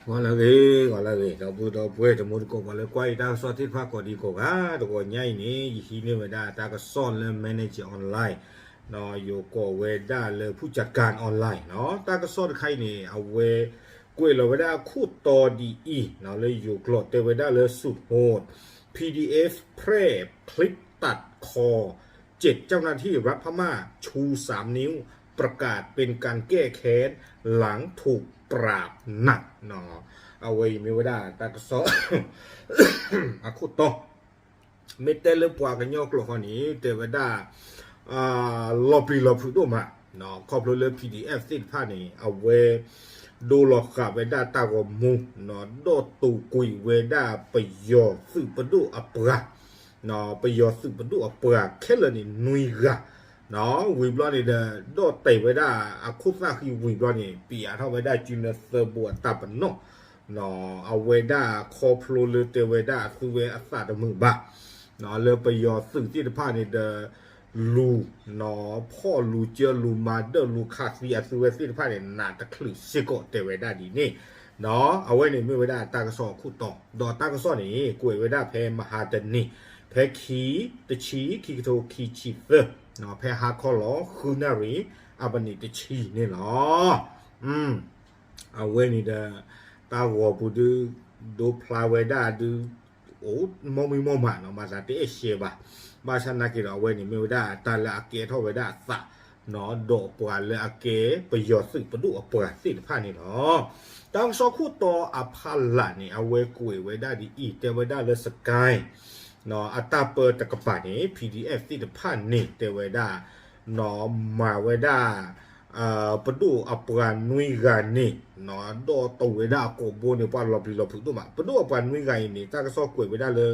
ဂီၤလၢအဂ့ၤ, ဂီၤလၢအဂ့ၤ, ဒီပုၢ်ဒီဝဲၢ်တံၤသကိးပှၤလၢကွၢ်ယတၢ်ကစီၣ်သ့ၣ်တဖၣ်ကိးဒံကိးဂၤ, တဂီၤညါအံၤန့ၣ် ယဟံးန့ၢ်ဝဲဒၣ်တၢ်ကစီၣ်လၢ Manager Online, ယိၤကိးဝဲဒၣ်လၢ ဖူၣ်ကၠးကၣ် online နီၤ. တၢ်ကစီၣ်တခါအံၤန့ၣ် အဝဲကွဲးလီၤဝဲဒၣ်အခိၣ်တီဒ်အံၤနီၤ, လၢယိၤကျိာ်တဲဝဲဒၣ်လၢ ဆုၣ်ဟိၣ် PDF แพร่คลิปตัดคอ เจ็ดเจ้าหน้าที่รัฐพม่าชูสามนิ้ว ประกาศเป็นการแก้แค้นหลังถูกปราบหนัก နီၤ. အဝဲအံၤမ့ၢ်ဝဲဒၣ်တၢ်ကစီၣ် အခိၣ်တီ, မ့ၢ်တဲလၢပှၤကညီကျိာ်ဃီန့ၣ် တဲဝဲဒၣ် လီၤပျံၤလီၤဖုးဒိၣ်မး, ခီဖျိလၢ PDF သ့ၣ်တဖၣ်န့ၣ် အဝဲ ဒိလီၤဃာ်ဝဲဒၣ်တၢ်ဂီၤမူ, ဒီးတိာ်ကွံာ်ဝဲဒၣ်ပယီၤသုးပဒိၣ်အပှၤ, ပယီၤသုးပဒိၣ်အပှၤခဲလၢာ်န့ၣ် နွံဂၤ, ဝံၤဘျီန့ၣ်ဒီး ဒီးတဲာ်ဝဲဒၣ်အခိၣ်သၣ်ဃံဝံၤဘျီန့ၣ် ပံးအါထီၣ်ဝဲဒၣ်စုနၢသၢဘိအတၢ်ပနီၣ်, အဝဲဒၣ်ခီဖျိလၢတဲဝဲဒၣ်အသုဝဲအသးတမုာ်ဘၣ် လၢပယီၤသုးသ့ၣ်တဖၣ်န့ၣ်ဒီး လူၤ ဖီၣ်လူၤကၢလူၤမၤဒၢၣ်လူၤခးသံအသုဝဲသ့ၣ်တဖၣ်န့ၣ် နးတချုးစ့ၢ်ကီးတဲဝဲဒၣ်ဒ်န့ၣ်, အဝဲန့ၣ်မ့ၢ်ဝဲဒၣ်တၢ်ကစီၣ်အခိၣ်တီ, ဒီးတၢ်ကစီၣ်န့ၣ် ကွဲးဝဲဒၣ်ဖဲမဟါတနံၤ ဖဲခံ တဆံ ခံကထိခံဆံသၢ, ဖဲဟါခီလီၤ ဃုနၣ်ရံၣ် အပနံးတဆံန့ၣ်လီၤ. အဝဲန့ၣ်ဒီး တၢ်ဂီၤပူၤဒုး ဒိဖျါဝဲဒၣ်ဒုး အိၣ်မီၢ်မံမီၢ်မးနီၤ, မၤသးတအဲၣ်ရှဲဘၣ်. ဘၣ်ဆၣ်နာ်က့ဒီး အဝဲန့ၣ်မ့ၢ်ဝဲဒၣ်တၢ်လၢအကဲထီၣ်ဝဲဒၣ်အသး ဒီးပှၤလၢအကဲပယီၤသုးပဒိၣ်အပှၤသ့ၣ်တဖၣ်န့ၣ်လီၤ. တၢ်ကစီၣ်ခိၣ်တီအဖီလာ်န့ၣ် အဝဲကွဲးဝဲဒၣ်ဒ်အံၤ, တဲဝဲဒၣ်လၢ စကဲ အတၢ်ပၢတကပၤန့ၣ် PDF သ့ၣ်တဖၣ်န့ၣ် တဲဝဲဒၣ် မၤဝဲဒၣ် ပဒိၣ်အပှၤနွံဂၤန့ၣ် ဒီးတိာ်ဝဲဒၣ်အကိာ်ဘိန့ၣ် ပှၤလီၤပျံၤလီၤဖုးဒိၣ်မး. ပဒိၣ်အပှၤနွံဂၤအံၤန့ၣ် တၢ်ကစီၣ်ကွဲးဝဲဒၣ်လၢ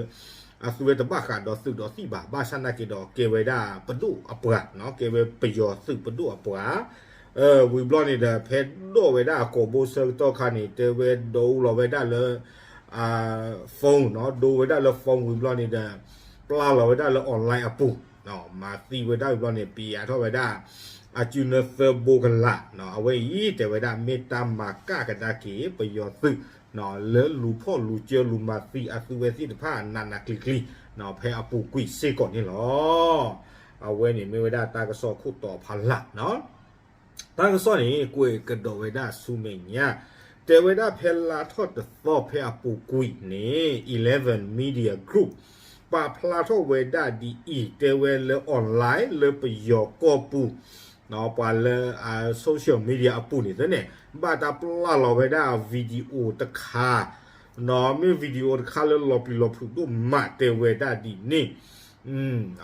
အသုဝဲတဘၣ်ဃးဒီးသုးဒီးသံၣ်ဘၣ်, ဘၣ်ဆၣ်နာ်က့ဒီး ကဲဝဲဒၣ်ပဒိၣ်အပှၤ, ကဲဝဲပယီၤသုးပဒိၣ်အပှၤ ဝံၤဘျီန့ၣ်ဒီး ဖဲဒိးဝဲဒၣ်အကိာ်ဘိဆၢကတီၢ်ခါန့ၣ် တဲဝဲဒိလီၤဝဲဒၣ်လၢ phone နီၤ, ဒိဝဲဒၣ်လၢ phone ဝံၤဘျီန့ၣ်ဒီး ပျၢ်လီၤဝဲဒၣ်လၢ online အပူၤ, မၤသံဝဲဒၣ်ဝံၤဘျီန့ၣ် ပံးအါထီၣ်ဝဲဒၣ် အစုနၢသၢဘိကလာ်, အဝဲအံၤတဲဝဲဒၣ် မ့ၢ်တၢ်မၤကၣ်ကဒါက့ၤ ပယီၤသုး လၢလူၤဖီၣ်လူၤကၢလူၤမၤသံအသုဝဲသ့ၣ်တဖၣ် နးနးကျံၤကျံၤ ဖဲအပူၤကွံာ်စ့ၢ်ကီးန့ၣ်လီၤ. အဝဲန့ၣ်မ့ၢ်ဝဲဒၣ်တၢ်ကစီၣ်ခိၣ်တီဖီလာ်နီၤ. တၢ်ကစီၣ်န့ၣ် ကွဲးကဒီးဝဲဒၣ်ဆူမဲာ်ညါ, တဲဝဲဒၣ်ဖဲလါထီၣ်တသီဖဲအပူၤကွံာ်န့ၣ် Eleven Media Group ပာ်ဖျါထီၣ်ဝဲဒၣ်ဒ်အံၤ, တဲဝဲလၢ online လၢပယီၤကီၢ်ပူၤ ပှၤလၢ social media အပူၤန့ၣ်သ့န့ၣ် ဘၣ်တၢ်ပျၢ်လီၤဝဲဒၣ် video တခါ, မ့ၢ် video တခါလၢလီၤပျံၤလီၤဖုးဒိၣ်မး တဲဝဲဒၣ်ဒ်န့ၣ်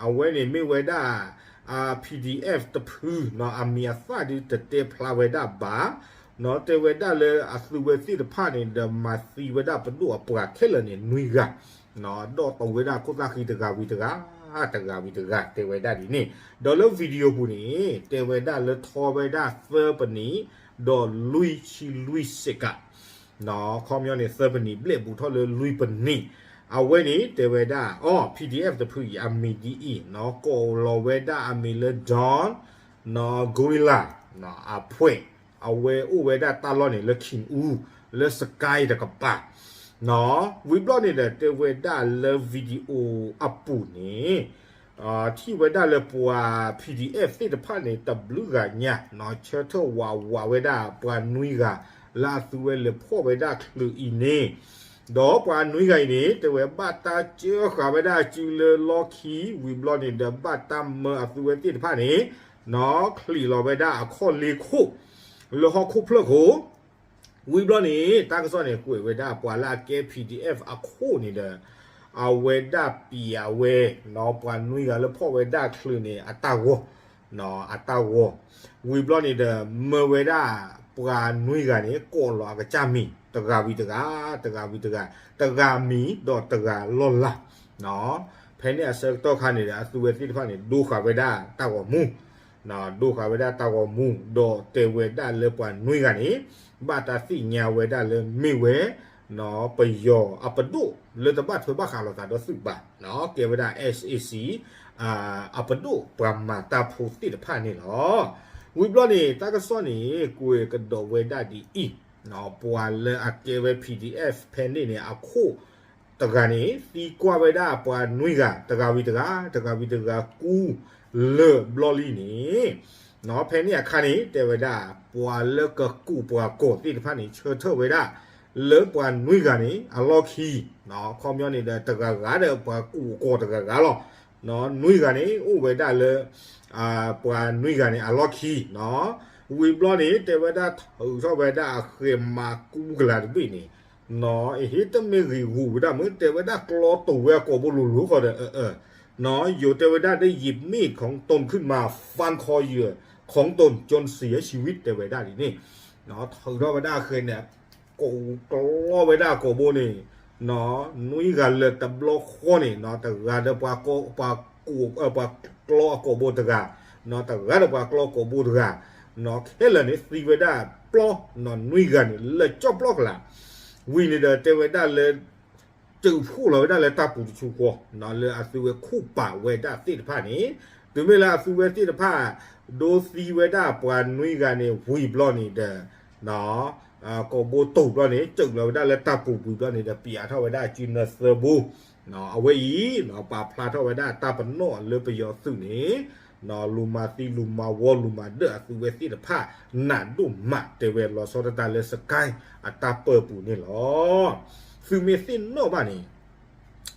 အဝဲန့ၣ်မ့ၢ်ဝဲဒၣ် PDF တဖု အမံၤအသၣ်ဒုးတတဲဖျါဝဲဒၣ်ဘၣ်, တဲဝဲဒၣ်လၢအသုဝဲသ့ၣ်တဖၣ်န့ၣ်ဒီး မၤသံဝဲဒၣ်ပဒိၣ်အပှၤခဲလၢာ်န့ၣ် နွံဂၤ, ဒီးတိာ်ဝဲဒၣ်ခိၣ်သၣ်ဃံတဂၤဝံၤတဂၤ, တဂၤဝံၤတဂၤ တဲဝဲဒၣ်ဒ်န့ၣ်, ဒီးလၢ video ပူၤန့ၣ် တဲဝဲဒၣ်လၢထီဝဲဒၣ်သၢပနံး ဒီးလွံၢ်ဆံလွံၢ်စ့ကၤ ခီပညီန့ၣ် သၢပနံးဘျဲၣ်ဘူးထီၣ်လၢလွံၢ်ပနံး, အဝဲန့ၣ်တဲဝဲဒၣ် အီၤ PDF တဖုအံၤ အမံၤဒ်အံၤ, ကိးလီၤဝဲဒၣ်အမံၤလၢ Don Gorilla အဖှဲး, အဝဲအိၣ်ဝဲဒၣ်တၢ်လီၢ်န့ၣ်လၢ Khin U လၢ Sky တကပၤ, ဝံၤဘျီန့ၣ်ဒီး တဲဝဲဒၣ်လၢ video အပူၤန့ၣ် ထံၣ်ဝဲဒၣ်လၢပှၤ PDF သ့ၣ်တဖၣ်န့ၣ် တဘျုးဂၤညါ ဆၢထၢၣ်ဝးဝးဝဲဒၣ်ပှၤနွံဂၤ လၢအသုဝဲလဲၤဖီၣ်ဝဲဒၣ်ချုးအံၤန့ၣ်, ဒီးပှၤနွံဂၤအံၤန့ၣ် တဲဝဲဘၣ်တၢ်စၢဃာ်ဝဲဒၣ်စုလၢလီၢ်ခံ ဝံၤဘျီန့ၣ်ဒီး ဘၣ်တၢ်မၢအသုဝဲသ့ၣ်တဖၣ်န့ၣ် ချံးလီၤဝဲဒၣ်အခီၣ်လ့ခိၣ် လၢဟီၣ်ခိၣ်ဖျၢၣ်ခိၣ်, ဝံၤဘျီန့ၣ် တၢ်ကစီၣ်န့ၣ် ကွဲးဝဲဒၣ်ပှၤလၢအကဲ PDF အခိၣ်န့ၣ်ဒီး အဝဲဒၣ်ပံးအဝဲ ပှၤနွံဂၤလၢဖီၣ်ဝဲဒၣ်ချုးန့ၣ် အတၢ်ဂီၤ, အတၢ်ဂီၤ, ဝံၤဘျီန့ၣ်ဒီး မၢဝဲဒၣ်ပှၤနွံဂၤန့ၣ် ကိးလီၤအကစၢ်မံၤ တဂၤဝံၤတဂၤ, တဂၤဝံၤတဂၤ, တဂၤမံၤဒီးတဂၤလီၢ်လၤ ဖဲန့ၣ်အဆၢကတီၢ်ခါန့ၣ်ဒီး အသုဝဲသ့ၣ်တဖၣ်န့ၣ် ဒိဃာ်ဝဲဒၣ်တၢ်ဂီၤမူ, ဒိဃာ်ဝဲဒၣ်တၢ်ဂီၤမူ ဒီးတဲဝဲဒၣ်လၢပှၤနွံဂၤန့ၣ် ဘၣ်တၢ်သ့ၣ်ညါဝဲဒၣ်လၢမ့ၢ်ဝဲ ပယီၤအပဒိၣ်လၢတဘၣ်ထွဲဘၣ်ဃးလိာ်သးဒီးသုးဘၣ်, ကဲဝဲဒၣ် SAC အပဒိၣ်ပှၤမၤတၢ်ဖိသ့ၣ်တဖၣ်န့ၣ်လီၤ. ဝံၤဘျီန့ၣ် တၢ်ကစီၣ်န့ၣ် ကွဲးကဒီးဝဲဒၣ်ဒ်အံၤ ပှၤလၢအကဲဝဲ P D F ဖဲန့ၣ်န့ၣ် အခိၣ်တဂၤန့ၣ် သံကွၢ်ဝဲဒၣ်ပှၤနွံဂၤ တဂၤဝံၤတဂၤ တဂၤဝံၤတဂၤ ကူလၢာ်ဘျီလံန့ၣ် ဖဲန့ၣ်အခါန့ၣ် တဲဝဲဒၣ် ပှၤလၢကကူးပှၤကီၢ်သ့ၣ်တဖၣ်န့ၣ် ဆၢထၢၣ်ဝဲဒၣ် လၢပှၤနွံဂၤန့ၣ် အလီၢ်ခံ, ခီပညီန့ၣ်ဒီး တဂၤဂၤဒီးပှၤကူးကီၢ်တဂၤဂၤလီၤ. နွံဂၤန့ၣ် အိၣ်ဝဲဒၣ်လၢ ပှၤနွံဂၤန့ၣ် အလီၢ်ခံ, ဝံၤဘျီန့ၣ် တဲဝဲဒၣ်ထုးထီၣ်ဝဲဒၣ်အဃဲၤမၤကူကလၤတဘ့ၣ်န့ၣ် အဟ့ၣ်တမ့ၢ်ဂ့ၤဂူာ်ဝဲဒၣ်မ့ၢ် တဲဝဲဒၣ်ကျီတိာ်ဝဲအကိာ်ဘိလိၤလိၤဃီဒီး ယိၤတဲဝဲဒၣ်ဒီး ယမ့ၢ်ของตนขึ้นมา ฟันคอเหยื่อของตนจนเสียชีวิต တဲဝဲဒၣ်ဒ်န့ၣ်, ထုးထီၣ်ဝဲဒၣ်အဃဲၤန့ၣ် ကိးကျီဝဲဒၣ်အကိာ်ဘိန့ၣ် နွံဂၤလၢာ်တဘျီဃီန့ၣ် တဂၤဒီးပှၤ ပှၤကျီအကိာ်ဘိတဂၤ, တဂၤဒီးပှၤကျီအကိာ်ဘိတဂၤ, ခဲလၢာ်န့ၣ်သံဝဲဒၣ်ပျီ နွံဂၤန့ၣ် လၢာ်ကၠီၣ်ပျီကလၤ, ဝံၤန့ၣ်ဒီးတဲဝဲဒၣ်လၢ တုးဖှိၣ်လီၤဝဲဒၣ်လၢတၢ်ပူၤတဆူဃီ လၢအသုဝဲခိၣ်ပာ်ဝဲဒၣ်သ့ၣ်တဖၣ်န့ၣ်, တုၤမ့ၢ်လၢအသုဝဲသ့ၣ်တဖၣ် ဒိသံဝဲဒၣ်ပှၤနွံဂၤန့ၣ်ဝံၤဘျီန့ၣ်ဒီး ကိာ်ဘိတိာ်ဘျီန့ၣ် တုးလီၤဝဲဒၣ်လၢတၢ်ပူၤဝံၤဘျီန့ၣ်ဒီး ပျးထီၣ်ဝဲဒၣ်အစုနၢသၢဘိ, အဝဲအံၤ ပာ်ဖျါထီၣ်ဝဲဒၣ်တၢ်ပနီၣ်လၢပယီၤသုးန့ၣ် လူၤမၤသံလူၤမၤဝီလူၤမၤဒၢၣ်အသုဝဲသ့ၣ်တဖၣ် နးဒိၣ်မး တဲဝဲလီၤဆီဒၣ်တၢ်လၢ Sky အတၢ်ပၢၢ်ပူၤန့ၣ်လီၤ. သုမ့ၢ်သ့ၣ်နီၣ်ဘၣ်န့ၣ်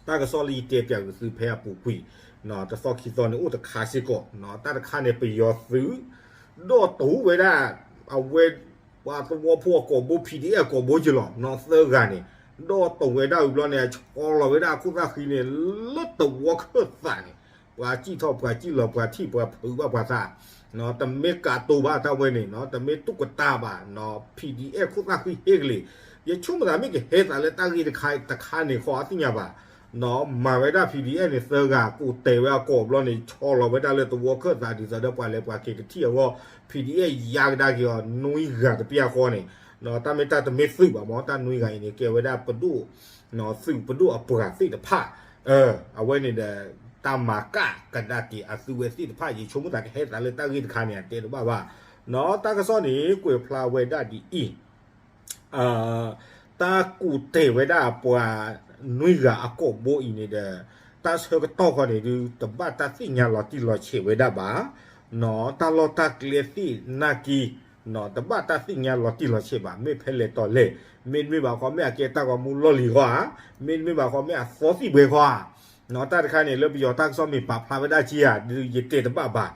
တၢ်ကစီၣ်လၢယတဲပၠးဂ့ၤသုဖဲအပူၤကွံာ် တသီခံသီန့ၣ်အိၣ်တခါစ့ၢ်ကီး, တၢ်တခါန့ၣ် ပယီၤသုး ဒီၣ်တိာ်ဝဲဒၣ် အဝဲ ပှၤသဝီဖိအကိာ်ဘိ P D F အကိာ်ဘိက့ၤလီၤ သၢဂၤန့ၣ် ဒီၣ်တိာ်ဝဲဒၣ်ဝံၤဘျီန့ၣ် အဆီလီၤဝဲဒၣ်အခိၣ်သၣ်ဃံန့ၣ် လၢသဝီခၢၣ်သးန့ၣ် ပှၤစံၣ်ထီၣ်ပှၤစံၣ်လီၤပှၤထံၣ်ပှၤဖုးဘၣ်ပှၤသး, တမ့ၢ်ကးတိၤဘၣ်တၢ်ဝဲန့ၣ် တမ့ၢ်တူၢ်ကတၢၢ်ဘၣ် P D F ခိၣ်သၣ်ဃံဟ့ၣ်ကလံၤ, ယဆိကမိၣ်သးမ့ၢ်ကဟဲသးလၢတၢ်ဂ့ၢ်တခါတခါန့ၣ်ဃီအသ့ၣ်ညါဘၣ် မၤဝဲဒၣ် P D F န့ၣ် သၢဂၤ ကိးတဲာ်ဝဲအကိာ်ဘျီန့ၣ် ဆီလီၤဝဲဒၣ်လၢသဝီခၢၣ်သး ဒ်သိးဒီးပှၤလဲၤပှၤက့ၤကထံၣ်အဂီၢ် P D F ယါကဒါက့ၤအီၤ နွံဂၤတပျၢ်ဃီန့ၣ်, တၢ်မ့ၢ်တၢ်တမ့ၢ်သုးဘၣ်မ့ၢ် တၢ်နွံဂၤအံၤန့ၣ် ကဲဝဲဒၣ်ပဒိၣ် သုးပဒိၣ်အပှၤသ့ၣ်တဖၣ်, အဝဲန့ၣ်ဒီး တၢ်မၤကၣ်ကဒါက့ၤအသုဝဲသ့ၣ်တဖၣ် ယဆိကမိၣ်သးကဟဲသးလၢတၢ်ဂ့ၢ်တခါန့ၣ် အတဲတဘၣ်ဘၣ်, တၢ်ကစီၣ်န့ၣ် ကွဲးဖျါဝဲဒၣ်ဒ်အံၤ တၢ်ကူးတဲာ်ဝဲဒၣ်ပှၤနွံဂၤအကိာ်ဘိအံၤန့ၣ်ဒီး တၢ်ဆၢကတီၢ်ခီန့ၣ်ဒုး တဘၣ်တၢ်သ့ၣ်ညါလီၤတံၢ်လီၤဆဲးဝဲဒၣ်ဘၣ်, တၢ်လီၢ်တၢ်ကျဲသ့ၣ်နာ်က့ တဘၣ်တၢ်သ့ၣ်ညါလီၤတံၢ်လီၤဆဲးဘၣ် မ့ၢ်ဖဲလဲၣ်တီၤလဲၣ်, မ့တမ့ၢ်ဘၣ်ဃီမ့ၢ်အကဲတၢ်ဂီၤမူလီၢ်လံၤဃီဧါ, မ့တမ့ၢ်ဘၣ်ဃီမ့ၢ်အသီသံၣ်ဘှဲဃီဧါ, တၢ်တခါန့ၣ် လၢပယီၤတၢ်ကစီၣ်မ့ၢ်ပာ်ဖျါဝဲဒၣ်က့ဧါ ဒုးယတဲတဘၣ်ဘၣ်,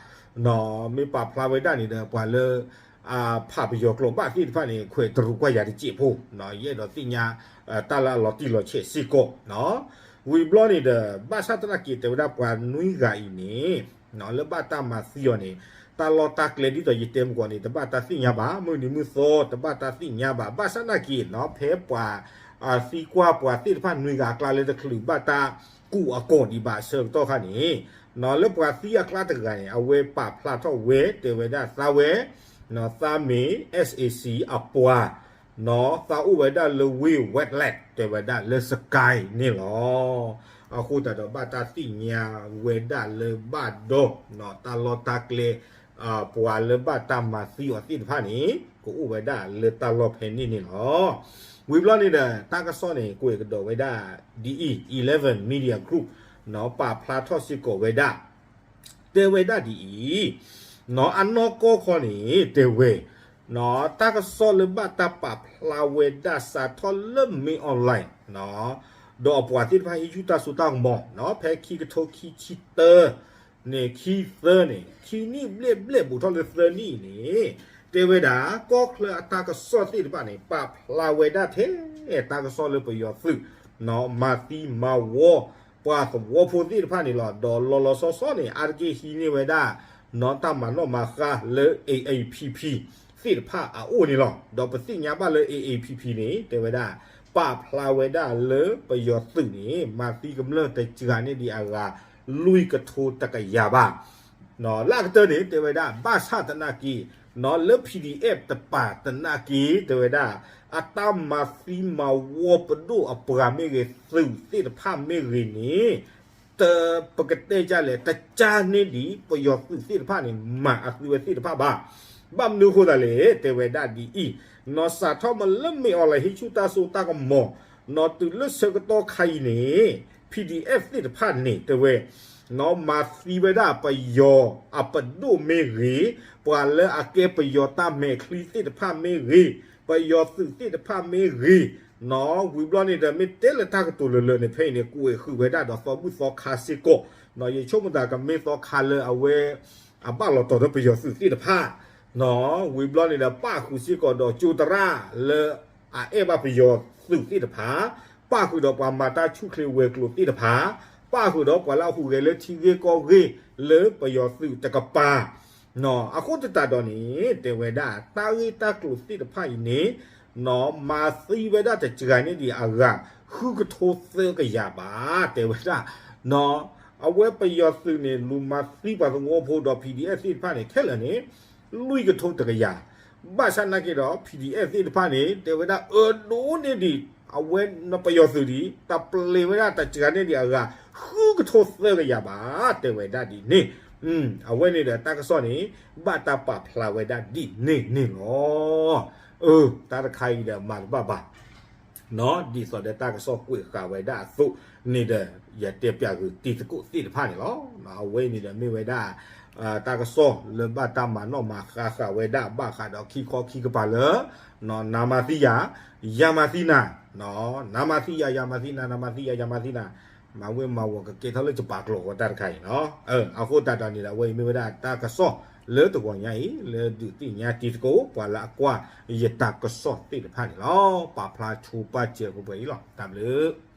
မ့ၢ်ပာ်ဖျါဝဲဒၣ်န့ၣ်ဒီး ပှၤလၢ ဖးပယီၤကျိာ်ဘၣ်သ့ၣ်တဖၣ်န့ၣ် ခွဲးတရူးကွၢ်ယၤတစဲးဖိ, ယအဲၣ်ဒိးသ့ၣ်ညါ တၢ်လၢအလီၤတံၢ်လီၤဆဲးစ့ၢ်ကီး, ဝံၤဘျီန့ၣ်ဒီး ဘၣ်ဆၣ်သနာ်က့တဲဝဲဒၣ်ပှၤနွံဂၤအံၤန့ၣ် လၢဘၣ်တၢ်မၤသံအီၤန့ၣ် တၢ်လီၢ်တၢ်ကျဲဒ်သိးယတဲမုၢ်ကီၢ်န့ၣ် တဘၣ်တၢ်သ့ၣ်ညါဘၣ် မုၢ်နံၤမုၢ်သီတဘၣ်တၢ်သ့ၣ်ညါဘၣ် ဘၣ်ဆၣ်သနာ်က့ ဖဲပှၤ သံကွၢ်ပှၤသ့ၣ်တဖၣ်နွံဂၤအကျါလၢတချုးဘၣ်တၢ်ကူးအကိာ်ဒံးဘၣ်အဆၢကတီၢ်ခါန့ၣ်, လၢပှၤသံအကျါတဂၤန့ၣ် အဝဲပာ်ဖျါထီၣ်ဝဲတဲဝဲဒၣ်သးဝဲ သးမ့ၢ် SAC အပှၤ သးအိၣ်ဝဲဒၣ်လၢဝ့ၢ် Wetland တဲဝဲဒၣ်လၢ Sky န့ၣ်လီၤ. အဃိသတးဒီးဘၣ်တၢ်သ့ၣ်ညါဝဲဒၣ်လၢဘၣ်ဒီး တၢ်လီၢ်တၢ်ကျဲ ပှၤလၢဘၣ်တၢ်မၤသံအီၤသ့ၣ်တဖၣ်န့ၣ် ကအိၣ်ဝဲဒၣ်လၢတၢ်လီၢ်ဖဲန့ၣ်န့ၣ်လီၤ. ဝံၤဘျီန့ၣ်ဒီး တၢ်ကစီၣ်န့ၣ် ကွဲးကဒီးဝဲဒၣ်ဒ်အံၤ Eleven Media Group ပာ်ဖျါထီၣ်စ့ၢ်ကီးဝဲဒၣ် တဲဝဲဒၣ်ဒ်အံၤ, အနီၢ်ကီၢ်ခီန့ၣ် တဲဝဲ တၢ်ကစီၣ်လၢဘၣ်တၢ်ပာ်ဖျါဝဲဒၣ်စးထီၣ်လၢ မင်းအောင်လှိုင် ဒီးအပှၤသ့ၣ်တဖၣ်ဟံးဆူၣ်တၢ်စိတၢ်ကမီၤ ဖဲခံကထိခံဆံတၢ န့ၣ် ခံသၢန့ၣ် ခံနံၣ်ဘျဲၣ်ဘျဲၣ်ဘူးထီၣ်လၢသၢနံၣ်အံၤန့ၣ် တဲဝဲဒၣ် ကီၢ်ချၢအတၢ်ကစီၣ်သ့ၣ်တဖၣ်န့ၣ် ပာ်ဖျါဝဲဒၣ်ထဲ တၢ်ကစီၣ်လၢပယီၤသုး မၤသံမၤဝီ ပှၤသဝီဖိသ့ၣ်တဖၣ်န့ၣ်လီၤ. ဒီးလီၤလီၤဆီဆီန့ၣ် အါတက့ၢ်ဟံးန့ၢ်ဝဲဒၣ် တၢ်မၤနီၣ်မၤဃါလၢ A A P P သ့ၣ်တဖၣ်အအိၣ်န့ၣ်လီၤ. ဒီးပသ့ၣ်ညါဘၣ်လၢ A A P P န့ၣ် တဲဝဲဒၣ် ပာ်ဖျါဝဲဒၣ်လၢပယီၤသုးန့ၣ် မၤသံကမျၢၢ်တစှၤန့ၢ်ဒံးအဂၤ လွံၢ်ကထိတကယၤဘၣ် လၢအကတၢၢ်န့ၣ် တဲဝဲဒၣ် ဘၣ်ဆၣ်သနာ်က့ လၢ P D F တပၤသနာ်က့ တဲဝဲဒၣ် အတၢ်မၤသံမၤဝီပဒိၣ်အပှၤမ့ၢ်ဂ့ၤ သုးသ့ၣ်တဖၣ်မ့ၢ်ဂ့ၤန့ၣ် တပကတဲဒ်လဲၣ် တစှၤန့ၢ်ဒံး ပယီၤသုးသ့ၣ်တဖၣ်န့ၣ် မၤအသုဝဲသ့ၣ်တဖၣ်ဘၣ်. ဘၣ်မနုၤအဃိသတးလဲၣ် တဲဝဲဒၣ်ဒ်အံၤ နီၢ်စးထီၣ်မ့ၢ်လၢမ့ၢ်အီၤလၢဟံးဆူၣ်တၢ်စိတၢ်ကမီၤ, နီၢ်တုၤလၢဆၢကတီၢ်ခါအံၤန့ၣ် P D F သ့ၣ်တဖၣ်န့ၣ် တဲဝဲ နီၢ်မၤသံဝဲဒၣ်ပယီၤအပဒိၣ်မ့ၢ်ဂ့ၤ, ပှၤလၢအကဲပယီၤတၢ်မဲာ်ချံသ့ၣ်တဖၣ်မ့ၢ်ဂ့ၤ, ပယီၤသုးသ့ၣ်တဖၣ်မ့ၢ်ဂ့ၤ, နီၢ်ဝံၤဘျီန့ၣ်ဒီး မ့ၢ်တဲလၢတၢ်ကတိၤလၢလၢန့ၣ် ဖဲအံၤန့ၣ် ကွဲးဃုာ်ဝဲဒၣ်ဒီးသီဘူၣ်သီခါစ့ၢ်ကီး, နီၢ်ယဆိကမိၣ်သးကမ့ၢ်သီခါလၢအဝဲ အဘၣ်လီၤတီၤဒီးပယီၤသုးသ့ၣ်တဖၣ်, နီၢ်ဝံၤဘျီန့ၣ်ဒီး ပၣ်ဃုာ်စ့ၢ်ကီးဒီးကၠိသရၣ်လၢအအဲၣ်ဘၣ်ပယီၤသုးသ့ၣ်တဖၣ်, ပၣ်ဃုာ်ဒီးပှၤမၤတၢ်ဆူၣ်ချ့ဝဲၤကျိၤသ့ၣ်တဖၣ်, ပၣ်ဃုာ်ဒီးပှၤလၢအဟူးဂဲၤလၢထံဂ့ၢ်ကီၢ်ဂ့ၢ်လၢပယီၤသုးတကပၤ, နီၢ်အဃိသတးဒီးန့ၣ် တဲဝဲဒၣ် တၢ်ဂ့ၢ်တၢ်ကျိၤသ့ၣ်တဖၣ်အံၤန့ၣ် နီၢ်မၤသံဝဲဒၣ်တစှၤန့ၢ်ဒံးအဂၤ ဃုကထိသၢကယၤဘၣ် တဲဝဲဒၣ်, နီၢ်အဝဲပယီၤသုးန့ၣ် လူၤမၤသံပှၤသဝီဖိဒီး P D F သ့ၣ်တဖၣ်န့ၣ် ခဲလၢာ်န့ၣ် လွံၢ်ကထိတကယၤ, ဘၣ်ဆၣ်နာ်က့ဒီး P D F သ့ၣ်တဖၣ်န့ၣ် တဲဝဲဒၣ်အၢဒိၣ်န့ၢ်ဒံး အဝဲပယီၤသုးဒံး တၢ်ပျဲဝဲဒၣ်တစှၤန့ၢ်ဒံးအဂၤ ဃုကထိသၢကယၤဘၣ် တဲဝဲဒၣ်ဒ်န့ၣ်, အဝဲန့ၣ်ဒီးတၢ်ကစီၣ်န့ၣ် ဘၣ်တၢ်ပာ်ဖျါဝဲဒၣ်ဒ်န့ၣ်န့ၣ်လီၤ. အၢ တၢ်တခါအံၤဒီးမၤတဘၣ်ဘၣ် နီၢ် ဒ်သိးဒီးတၢ်ကစီၣ်ကွဲးဃာ်ဝဲဒၣ်အသိးန့ၣ်ဒီး ယတဲပၠးဂုာ်တံၤသကိးသ့ၣ်တဖၣ်န့ၣ်လီၤ. အဝဲန့ၣ်ဒီးမ့ၢ်ဝဲဒၣ် တၢ်ကစီၣ်လၢဘၣ်တၢ်မၤနီၣ်မၤဃါဃာ်ဝဲဒၣ်ဘၣ်ဃးဒီးခံခီခံကပၤလၢ နီၢ် နၤမၤသံယၤ ယၤမၤသံနၤ, နီၢ် နၤမၤသံယၤ ယၤမၤသံနၤ နၤမၤသံယၤ ယၤမၤသံနၤ, မၤဝ့ၤမၤဝီၤကကဲထီၣ်လၢကပာ်ကျိၤဃီတၢ်တခါအံၤလီၤ. အဃိသတးဒီးန့ၣ်ဒီး အဝဲအံၤမ့ၢ်ဝဲဒၣ်တၢ်ကစီၣ်လၢတဂီၤညါအံၤ လၢဒုးသ့ၣ်ညါတံၤသကိး ပှၤလၢအကွၢ်ယတၢ်ကစီၣ်သ့ၣ်တဖၣ်န့ၣ်လီၤ. ပာ်ဖျါဆိပာ်စၢၤပှဲၤပှဲၤအံၤလီၤ. တၢ်ဘျုး